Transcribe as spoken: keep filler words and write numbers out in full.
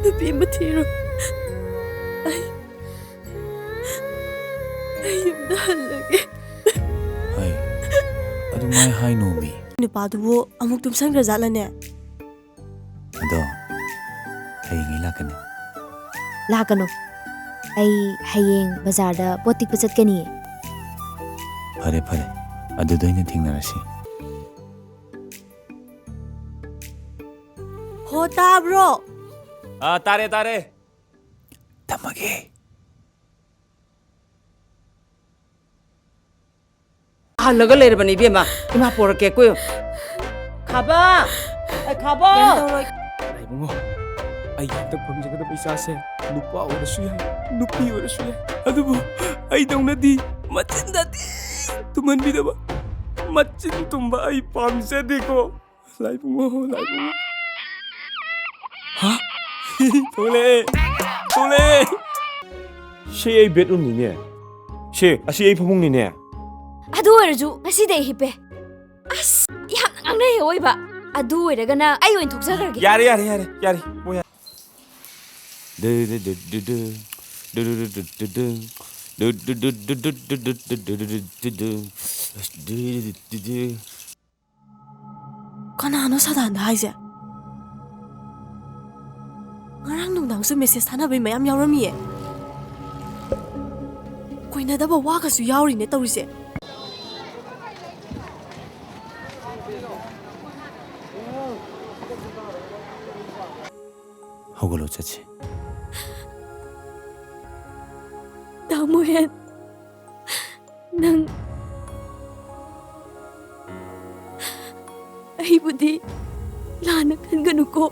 ꯅꯨꯄꯤ ꯑꯃ ꯊꯤꯔꯣ꯫ ꯑꯩ, ꯑꯩ ꯌꯨꯝꯗ ꯍꯜꯂꯒꯦ꯫ ꯍꯩ, ꯑꯗꯨꯃꯥꯏ ꯍꯥꯏꯅꯣꯃꯤ꯫ ꯅꯨꯄꯥꯗꯨꯕꯨ ꯑꯃꯨꯛ ꯇꯨꯝꯁꯟꯈ꯭ꯔꯖꯥꯠꯂꯅꯦ? ꯑꯗꯣ, ꯍꯌꯦꯡ ꯑꯩ ꯂꯥꯛꯀꯅꯤ꯫ ꯂꯥꯛꯀꯅꯨ꯫ ꯑꯩ ꯍꯌꯦꯡ ꯕꯖꯥꯔꯗ ꯄꯣꯠ ꯇꯤꯛꯄ ꯆꯠꯀꯅꯤꯌꯦ꯫ ꯐꯔꯦ, ꯐꯔꯦ꯫ ꯑꯗꯨꯗ ꯑꯣꯏꯅ ꯊꯦꯡꯅꯔꯁꯤ꯫ ꯍꯣ, ꯇꯥꯕ꯭ꯔꯣ? ꯑꯥ, ꯇꯥꯔꯦ, ꯇꯥꯔꯦ꯫ ꯊꯝꯃꯒꯦ꯫ ꯍꯜꯂꯒ ꯂꯩꯔꯕꯅꯤ ꯏꯕꯦꯝꯃ꯫ ꯏꯃꯥ ꯄꯣꯔꯛꯀꯦ ꯀꯣ꯫ ꯈꯥꯕ! ꯑꯦ, ꯈꯥꯕ! ꯀꯩꯝ ꯇꯧꯔꯣꯏ꯫ ꯏꯕꯨꯡꯉꯣ, ꯑꯩꯒꯤ ꯍꯟꯗꯛ ꯐꯪꯖꯒꯗꯕ ꯏꯆꯥꯁꯦ ꯅꯨꯄꯥ ꯑꯣꯏꯔꯁꯨ ꯌꯥꯏ, ꯅꯨꯄꯤ ꯑꯣꯏꯔꯁꯨ ꯌꯥꯏ꯫ ꯑꯗꯨꯕꯨ ꯑꯩꯗꯧꯅꯗꯤ ꯃꯆꯤꯟꯗꯗꯤ ꯇꯨꯝꯍꯟꯕꯤꯗꯕ꯫ ꯃꯆꯤꯟ ꯇꯨꯝꯕ ꯑꯩ ꯄꯥꯝꯖꯗꯦꯀꯣ꯫ ꯂꯥꯏꯕꯨꯡꯉꯣ, ꯂꯥꯏꯕꯨꯡꯉꯣ꯫ ꯍꯥ? ꯊꯣꯛꯂꯛꯑꯦ! ꯊꯣꯛꯂꯛꯑꯦ! ꯁꯤ ꯑꯩ ꯕꯦꯠꯔꯨꯝꯅꯤꯅꯦ꯫ ꯁꯤ, ꯑꯁꯤ ꯑꯩ ꯐꯃꯨꯡꯅꯤꯅꯦ꯫ ꯑꯗꯨ ꯑꯣꯏꯔꯁꯨ ꯉꯁꯤꯗꯤ ꯑꯩ ꯍꯤꯞꯄꯦ꯫ ꯑꯁ, ꯌꯥꯝꯅ ꯉꯥꯡꯅꯩꯌꯦ ꯑꯑꯣꯏꯕ꯫ ꯑꯗꯨ ꯑꯣꯏꯔꯒꯅ ꯑꯩ ꯑꯣꯏꯅ ꯊꯣꯛꯆꯈ꯭ꯔꯒꯦ꯫ ꯌꯥꯔꯦ, ꯌꯥꯔꯦ, ꯌꯥꯔꯦ, ꯌꯥꯔꯦ꯫ ꯃꯣꯏ ꯌꯥꯔꯦ꯫ ꯀꯅꯥꯅꯣ ꯁꯗꯥꯟꯗ ꯍꯥꯏꯁꯦ? ꯉꯔꯥꯡ ꯅꯨꯡꯗꯥꯡꯁꯨ ꯃꯦꯁꯦꯖ ꯊꯥꯅꯕꯩ ꯃꯌꯥꯝ ꯌꯥꯎꯔꯝꯃꯤꯌꯦ꯫ ꯀꯣꯏꯅꯗꯕ ꯋꯥꯒꯁꯨ ꯌꯥꯎꯔꯤꯅꯦ ꯇꯧꯔꯤꯁꯦ꯫ ꯍꯧꯒꯠꯂꯣ, ꯆꯠꯁꯤ꯫ ꯇꯥꯃꯣꯍꯦꯟ꯫ ꯅꯪ ꯑꯩꯕꯨꯗꯤ ꯂꯥꯟꯅ ꯈꯟꯒꯅꯨꯀꯣ꯫